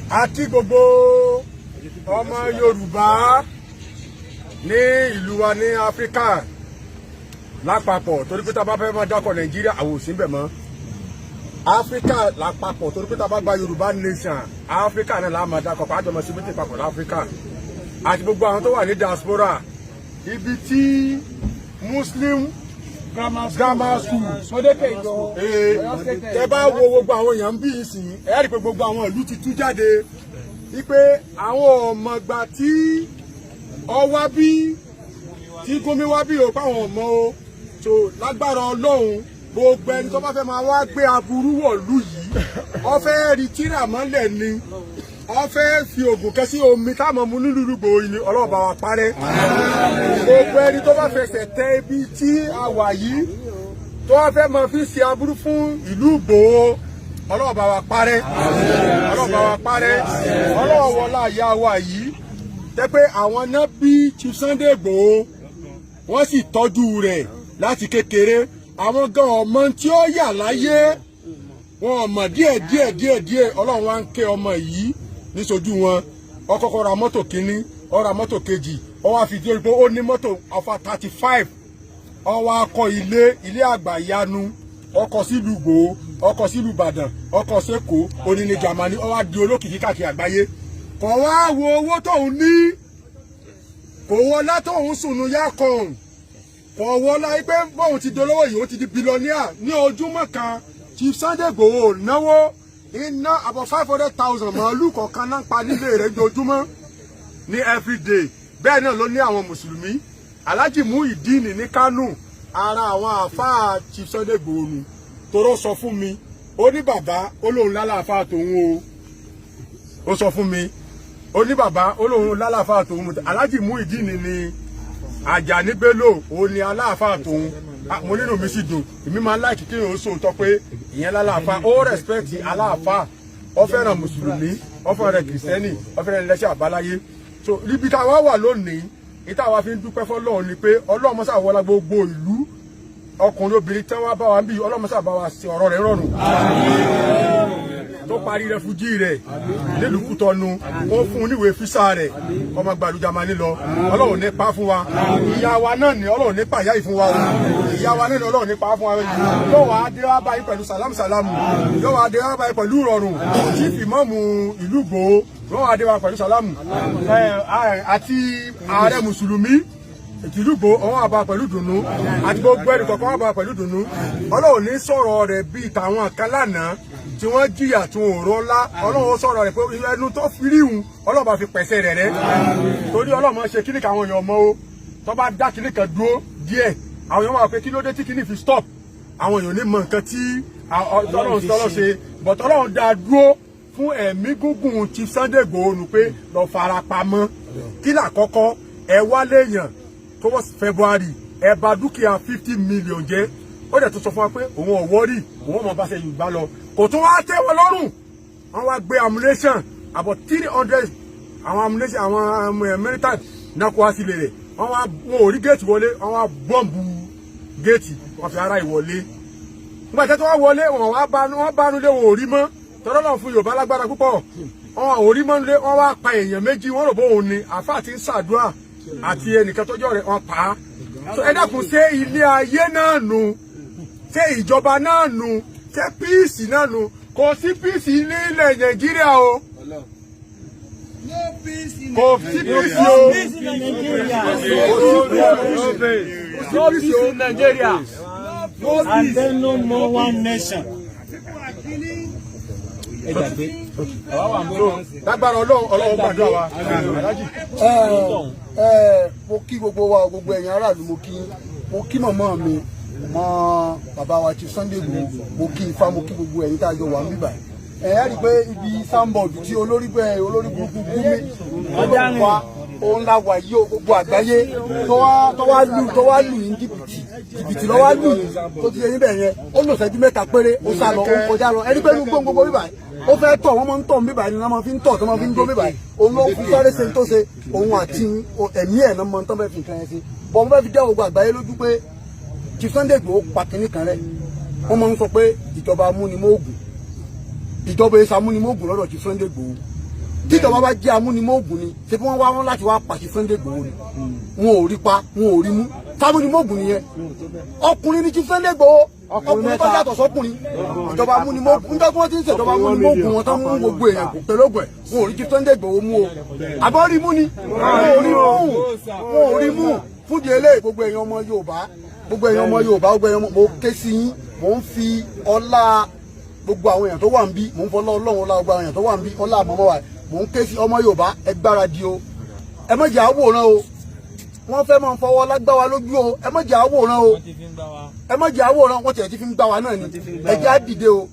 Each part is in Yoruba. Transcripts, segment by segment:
A kí gbogbo ọmọ Yorùbá ní ìlú wa ní Áfíríkà lápapọ̀, torí pé tá a bá fẹ́ máa dákọ̀ Nàìjíríà, àwọn ò sí níbẹ̀ mọ́. Áfíríkà lápapọ̀, torí pé tá a bá gba Yorùbá nation, Áfíríkà náà la máa dákọ̀ pàjọ́ mọ́ síbítì papọ̀ láfíríkà, àti gbogbo àwọn tó wà ní diaspora, ibi tí Muslim Grammar School. Tẹ bá wo gbogbo àwọn èèyàn ń bí ìsìn, ẹ rí i pé gbogbo àwọn ìlú ti tú jáde wípé àwọn ọmọgbà tí ọwá bí tí Gumi wá bí o, páwọn ọmọ o. Tó lágbára Ọlọ́run, gbogbo ẹni tó bá fẹ́ máa wá gbé aburú wọ̀lú yìí, ó fẹ́ rí tíra mọ́lẹ̀ ni, ó fẹ́ fi oògùn kẹ́ sí omi táwọn mú nílùú Ìgbòho ni, Ọlọ́run bá wa parẹ́. Gbogbo ẹni tó bá fẹsẹ̀ tẹ ibi tí a wà yìí, tó wá fẹ́ máa fi ṣe aburú fún ìlú Ìgbòho, Ọlọ́run bá wa parẹ́, Ọlọ́run bá wa parẹ́. Ọlọ́run wọlá ìyá wa yìí, tẹ́ pé àwọn náà bí Chief Sunday Ìgbòho, wọ́n sì tọ́jú rẹ̀ láti kékeré. Àwọn gan ọmọ tí ó yà láyé wọn ọmọ díẹ̀ díẹ̀ díẹ̀ díẹ̀. Ọlọ́run wá ń ké ọmọ yìí níṣojú wọn. Ó kọ́kọ́ ra mọ́tò kínní, ó ra mọ́tò kejì, ó wá fi dé pé ó ní mọ́tò over 35. Ó wá kọ́ ilé, ilé àgbàyanu. Ó kọ́ sílùú Ìgbòho, ó kọ́ sílùú Ìbàdàn, ó kọ́ sẹ́kọ̀ọ́, ó ní ní Jámánì. Ó wá di olókìkí káàkiri àgbáyé. Kò wá wo owó tóun ní, kò wọlá tóun sùnú yá kan, kò wọlá pé bóun ti dolówó yìí, ó ti di billionaire ní ojúmọ́ kan. Chief Sunday Igboho náwó iná about 500,000 màálù kọ̀ọ̀kan náà pa nílé rẹ̀ jojúmọ́ ní everyday. Bẹ́ẹ̀ náà ló ní àwọn mùsùlùmí. Alhaji Muhyiddin ní Kánò, ara àwọn àáfàá Chief Sunday Igboho nu, toró sọ fún mi, ó ní bàbá, ó lóun lálàáfáà tòun o. Ó sọ fún mi, ó ní bàbá, ó lóun lálàáfáà tòun. Alhaji Muhyiddin ní Àjàní Bello, òun ni aláàfáà tòun. Mo nínú mi sì dùn. Èmi máa ń like kéèyàn ó sòótọ́ pé ìyẹn lálàáfáà. Ó respect aláàfáà, ó fẹ́ràn mùsùlùmí, ó fẹ́ràn Christian, ó fẹ́ràn ẹlẹ́sìn àbáláyé. So ibi tá a wá wà lónìí, ìta wa fi ń dúpẹ́ fọlọ́run ni pé Ọlọ́run mọ́sá wọlá gbogbo ìlú, ọkùnrin, obìnrin tí wọ́n bá wa ń bí. Ọlọ́run mọ́sá bá wa ṣe ọ̀rọ̀ rẹ̀ rọrùn, tó parí refugee rẹ̀ nílùú Kútọ́nù, ó fún un níwèé visa rẹ̀, ọmọ gbàlú Jámánì lọ. Ọlọ́run ní pa fún wa. Ìyá wa náà ní Ọlọ́run ní pa ìyá yìí fún wa o. Ìyá wa náà ní Ọlọ́run ní pa fún wa. Yóò wá dé wá báyìí pẹ̀lú sàlámù sàlámù, yóò wá dé wá báyìí pẹ̀lú ìrọ̀rùn. Chief ìmáàmù ìlú Ìgbòho, yóò wá dé wá pẹ̀lú sàlámù, àti ààrẹ mùsùlùmí ìlú Ìgbòho, ọwọ́n àbá pẹ̀lú dùnú, àti gbogbo ẹnì kọ̀ọ̀kan wà bá pẹ̀lú dùnú. Ọlọ́run ní sọ̀rọ̀ rẹ̀ bíi tàwọn kan lánàá tí wọ́n jìyà tí wọ́n ò rọ́lá. Ọlọ́run sọ̀rọ̀ rẹ̀ pé ẹnu tó fi ríhun, Ọlọ́run bá fi pẹ̀sẹ̀ rẹ̀ rẹ́, torí Ọlọ́run máa ṣe kíní kan, àwọn èèyàn mọ́ o. Tó bá dá kíní kan dúró díẹ̀, àwọn èèyàn máa pé kí ló dé tí kíní fi stop. Àwọn èèyàn ní mọ nǹkan tí Ọlọ́run tọ́lọ́ ṣe, but Ọlọ́run dá dúró fún ẹ̀mí gígùn Chief Sunday Igboho nù pé lọ fara pamọ́. Kí làkọ́kọ́ ẹ wá léèyàn towards February, ẹ bà dúkìá 50 million jẹ́. Ó dẹ̀ tó sọ fún wa pé òun ò worry, òun ọmọ bá ṣe Yorùbá lọ. Kò tún wá tẹ́ wọn lọ́rùn, wọ́n wá gbé ammunition, about 300 àwọn ammunition, àwọn militant náà kó wá sílé rẹ̀. Wọ́n wá, wọn ò rí géètì wọlé, wọ́n wá bọ́ǹbù géètì, wọ́n fi ara ìwọlé. Nígbà tí wọ́n wọlé, wọ́n wá wọ́n bánú lé, wọn ò rí mọ́. Tọ́lọ́ náà fún Yorùbá lágbára púpọ̀. Wọn ò rí mọ́ nílé, wọ́n wá pa èèyàn méjì. Wọ́n rò bó òun ni àáfàá ti ń ṣàdúrà àti ẹnìkan tọ́jọ́ rẹ̀, wọ́n pa á. So ẹ dákun, ṣé ilé ayé náà nù? Ṣé ìjọba náà nù? Ṣé peace náà nù? Kò sí peace ní ilẹ̀ Nàìjíríà o. Kò sí peace o. No peace in Nigeria. And then no more one nation. Ẹ gbàgbé. Lágbára Ọlọ́run, Ọlọ́run gbàdúrà wa. Aláàjì. Ẹ mo kí gbogbo wa, gbogbo ẹ̀yin aráàlú, mo kí, mo kí màmá mi, mọ bàbá wa Chief Sunday Igboho, mo kí Ifá, mo kí gbogbo ẹ̀yin tá a jọ wà ń bíbà. Ẹ ẹ́ rí i pé ibi signboard tí olórí bẹ́ẹ̀, olórí burúkú Gumi ọlọ́run wa, òun la wà yìí o. Gbogbo àgbáyé tó wá lù yín jìbìtì, jìbìtì ló wá lù yín tó ti yẹ níbẹ̀ yẹn. Ó lò ṣẹ́jú 3 péré, ó sá lọ, ó kọjá lọ. Ẹni pé inú gbogbo bíbà ó fẹ́ tọ̀, wọ́n máa ń tọ̀ bíbà ni wọ́n máa fi ń tọ̀, tó máa fi ń dó bíbà. Òun ló fi sáré ṣe tó ṣe, òun àti ẹ̀mí ẹ̀ náà mọ tán fẹ́ fi nǹkan yẹn ṣe bọ̀. Mo fẹ́ fi dá gbogbo àgbáyé lójú pé Chief Sunday Igboho pa kinní kan rẹ̀. Wọ́n máa ń sọ pé ìjọba amúnimóògùn. Ìjọba èsì amúnimóògùn lọ́dọ̀ ti Sunday Igboho. Tíjọba bá jẹ́ amúnimóògùn ni, ṣé bí wọ́n wá wọn láti wá pàṣẹ Sunday Igboho ni? Wọn ò rí pa, wọn ò rí mú. Sámúnimóògùn nìyẹn. Ọkùnrin ní ti Sunday Igboho, ọkùnrin tó yàtọ̀ sọkùnrin. Ìjọba amúnimóògùn nígbà tí wọ́n ti ń ṣèjọba amúnimóògùn wọn tán, mú gbogbo èèyàn kò pẹ̀lú ògùn ẹ̀, wọn ò rí ti Sunday Igboho mú o. Àbọ̀ rí mú ni? Wọn ò rí mú, wọn ò rí mú. Fúdi eléyìí, gbogbo èèyàn ọmọ Yorùbá, gbogbo èèyàn ọmọ Yorùbá, gbogbo èèyàn ọmọ, mo ké sí yín. Mò ń fi ọlá gbogbo àwọn èèyàn tó wà ń bí, mò ń fọlá Ọlọ́run, ọlá gbogbo àwọn èèyàn tó wà ń bí, ọlá àmọ́mọ́ wa, mò ń ké sí ọmọ Yorùbá: ẹ gbáradì o, ẹ má jẹ́ àwòrán o. Wọ́n fẹ́ máa fọwọ́ lágbá wa lójú o. Ẹ má jẹ́ àwòrán o, ẹ má jẹ́ àwòrán. Wọ́n tiẹ̀ ti fi ń gbá wa náà ni. Ẹ jẹ́ á dìde o.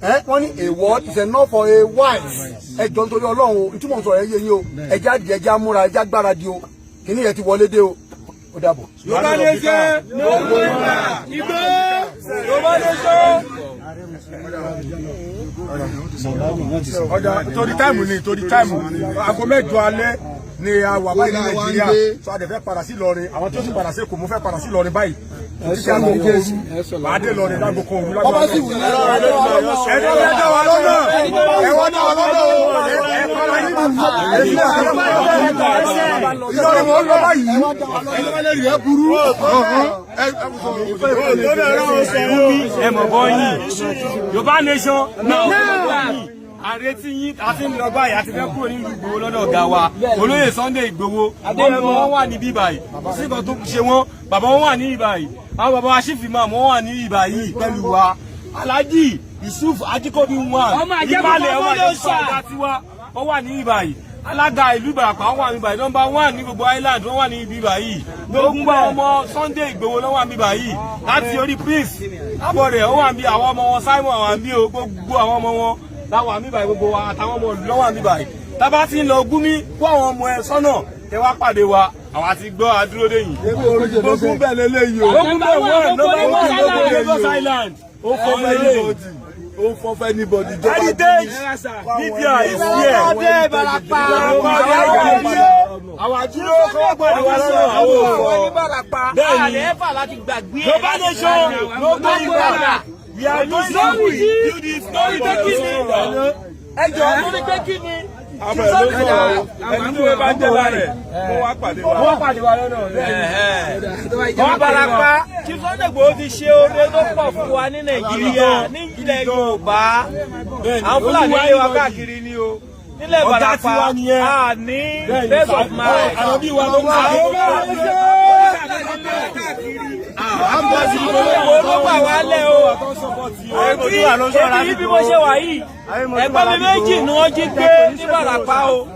Ẹ wọ́n ní a word is enough for a wise. Ẹ jọ, nítorí Ọlọ́run o, ìtumọ̀ sọ̀rọ̀ ẹ yé yín o. Ẹ jẹ́ á dìde, ẹ jẹ́ á múra, ẹ jẹ́ á gbáradì o. Kìnní yẹn ti wọlé dé o. Ó dàbọ̀. Yorùbá nation, no going back. Igbo, Yorùbá nation. Ọjà torí time ni, torí time, aago 8 alẹ́ ni a wà báyìí ní Nàìjíríà, so a dẹ̀ fẹ́ padà sí Ìlọrin. Àwọn tó sì padà sí Èkó, mo fẹ́ padà sí Ìlọrin báyìí títí aago 1 òru. Màá dé Ìlọrin láago 1 òru. Ọba sì wù ní. Ẹni ọ̀rẹ́ dá wa lọ́nà, ẹ wá dá wa lọ́nà o. Ẹ kọ́ra yín. Ìlọrin mo ń lọ báyìí. Ẹ burú. Ẹ mọ̀ bọ́ yín. Yorùbá nation, no. Àrètí yín àti ń lọ báyìí, àti fẹ́ kúrò nílùú Ìgbòho lọ́dọ̀ ọ̀gá wa, olóyè Sunday Ìgbòho. Ọmọ wọn wà ní bíbáyìí, kò sí nǹkan tó ṣe wọn. Bàbá wọn wà ní bíbáyìí, àwọn bàbá wa chief imam wọn wà ní bíbáyìí pẹ̀lú wa. Alhaji Yusuf Ajikobi wọn ìpalẹ̀ ọmọ àjẹkù ọ̀gá tiwa, wọ́n wà ní bíbáyìí. Alága ìlú Ìbàràpá wọ́n wà ní bíbáyìí. Number one ní gbogbo island, wọ́n wà ní bíbáyìí. Gbogbo ọmọ Sunday Ìgbòho ló wà ní bíbáyìí, láti orí Prince Abọ́rẹ̀ ó wà ní, àwọn ọmọ wọn Simon wà ní o. Gbogbo àwọn ọmọ wọn láwọn àmì báyìí, gbogbo wa àtàwọn ọmọ ìlú lọ́wọ́ àmì báyìí. Tábà ti ń lọ, Gúnmí kó àwọn ọmọ ẹ sọ́nà, tẹ wá pàdé wa. Àwa ti gbọ́ àdúró dé yìí. Ogun bẹ́ẹ̀ lélẹ́yìí o. Ogun bẹ́ẹ̀ wọ́n number one gbogbo Lagos Island. Ó fọ́ fẹ́ anybody. Ó fọ́ fẹ́ anybody. Heritage media is here. Àwọn àdúró kọ́ pàdé wa lọ́nà, àwọn òfò. Bẹ́ẹ̀ni, Yorùbá nation, no going back. We are going to do this. Lórí pé kí ni? Ẹ jọ, lórí pé kí ni? Ẹni tó bá ń jẹ́ lára kó wá pàdé wa. Wọ́n pàdé wa lọ́nà. Wọ́n Ìbàràpá tí Sunday Igboho ti ṣe oore tó pọ̀ fún wa ní Nàìjíríà, ní ilẹ̀ Yorùbá. Àwọn Fúlàní lé wa káàkiri ni o. Nílẹ̀ Ọ̀gá Ìbàràpá tiwa nìyẹn. A ní base of mind. Àwọn bí wa ló ń sáré. Igboho ló gbà wá lẹ̀ o. Èmi bí mo ṣe wà yìí, ẹ̀gbọ́n mi méjì ni wọ́n jí gbé ní Ìbàràpá o.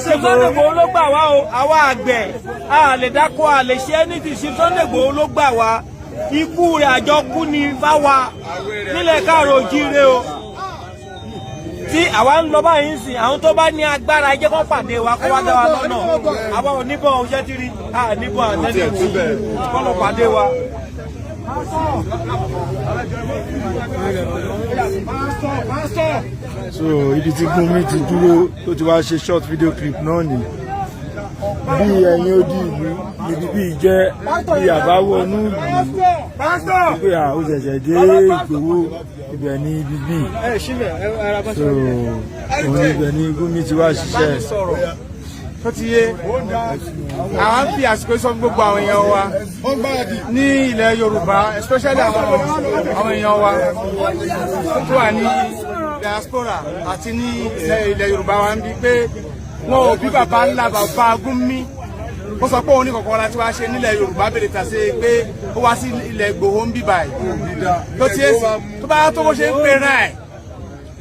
Sunday Igboho ló gbà wá o. Àwa àgbẹ̀ a lè dáko, a lè ṣe anything. Sunday Igboho ló gbà wá. Ikú rẹ̀ àjọkú ni fáwa nílẹ̀ káàró òjíire o. Tí àwa ń lọ báyìí ń sìn, àwọn tó bá ní agbára jẹ́ kó pàdé wa, kó wá dá wa lọ́nà. Àwa ò níbọn òṣẹ́ tírí, a níbọn àtẹ́lẹ̀ kọ́ lọ pàdé wa. So ibi tí Gúnmi ti dúró tó ti wá ṣe short video clip náà ni bí ẹ̀yìn odi ìlú níbi bí jẹ́ bí àbáwọnú ìlú wípé à ó ṣẹ̀ṣẹ̀ dé Ìgbòho, ibẹ̀ ní ibi bí. So òun ibẹ̀ ní Gúnmi ti wá ṣiṣẹ́. Tó ti yé, àwọn ń fi àsìkò sọ fún gbogbo àwọn èèyàn wa ní ilẹ̀ Yorùbá, especially àwọn èèyàn wa tó wà ní diaspora àti ní ilẹ̀ Yorùbá wa ń bí pé wọn ò bí bàbá ńlá bàbá Gúnmi ó sọ pé òun ní kọ̀ọ̀kan láti wá ṣe nílẹ̀ Yorùbá bèrè tà sí pé ó wá sí ilẹ̀ Ìgbòho ń bí báyìí. Tó ti yé, tó bá tó bó ṣe ń pera ẹ̀,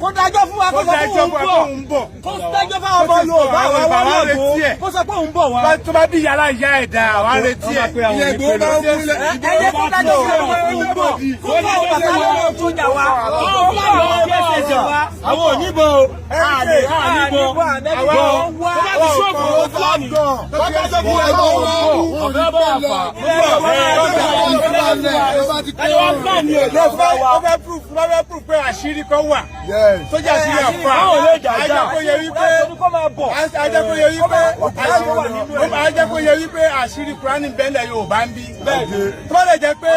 Kó dájọ́ fún wa, kó kó sọ pé dájọ́ òun fún wa pé bọ̀, òun bọ̀, kó dájọ́ fáwọn ọmọ Yorùbá, àwọn Àwọn ọmọ retí ẹ̀. Yorùbá, kó sọ pé òun bọ̀ wá. Tó bá bí yàrá ìyá ẹ̀dá, àwọn retí ẹ̀. Ilẹ̀ Ìgbòho máa ń kúnlẹ̀. Ẹ jẹ́ kó dájọ́ fún wa pé òun bọ̀, kó fún àwọn bàbá lọ́wọ́ tó jà wá, kó fún àwọn DSS wa. Àwọn ò níbọn o. Àlè àníbọn. Àwa Bọ̀ tó bá ti ṣọ́ọ̀bù owó Fúlàní. Ọ̀fẹ́ bá wà fà. Ẹni wá Fúlàní ò lè fà wá. Ó fẹ́ proof pé àṣírí kan wà tó jẹ́ àṣírí àfà. Báwo lè jà jà? Ajẹ́kóye wípé àṣírí Kùránì bẹ́lẹ̀ Yorùbá ń bí. Tó bá lè jẹ́ pé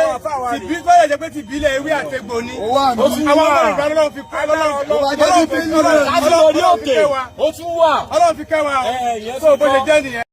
tìbí tó bá lè jẹ́ pé tìbílẹ̀ ewé àtegbò ni. Ó tún Àwọn wà. ọmọ Yorùbá lọ́lọ́run fi kọ́ Láti lórí òkè. Ó tún wà. Ọlọ́run fi kẹ́ wa o. Ẹ, ìyẹn So ti bó ṣe kọ́. jẹ́ nìyẹn.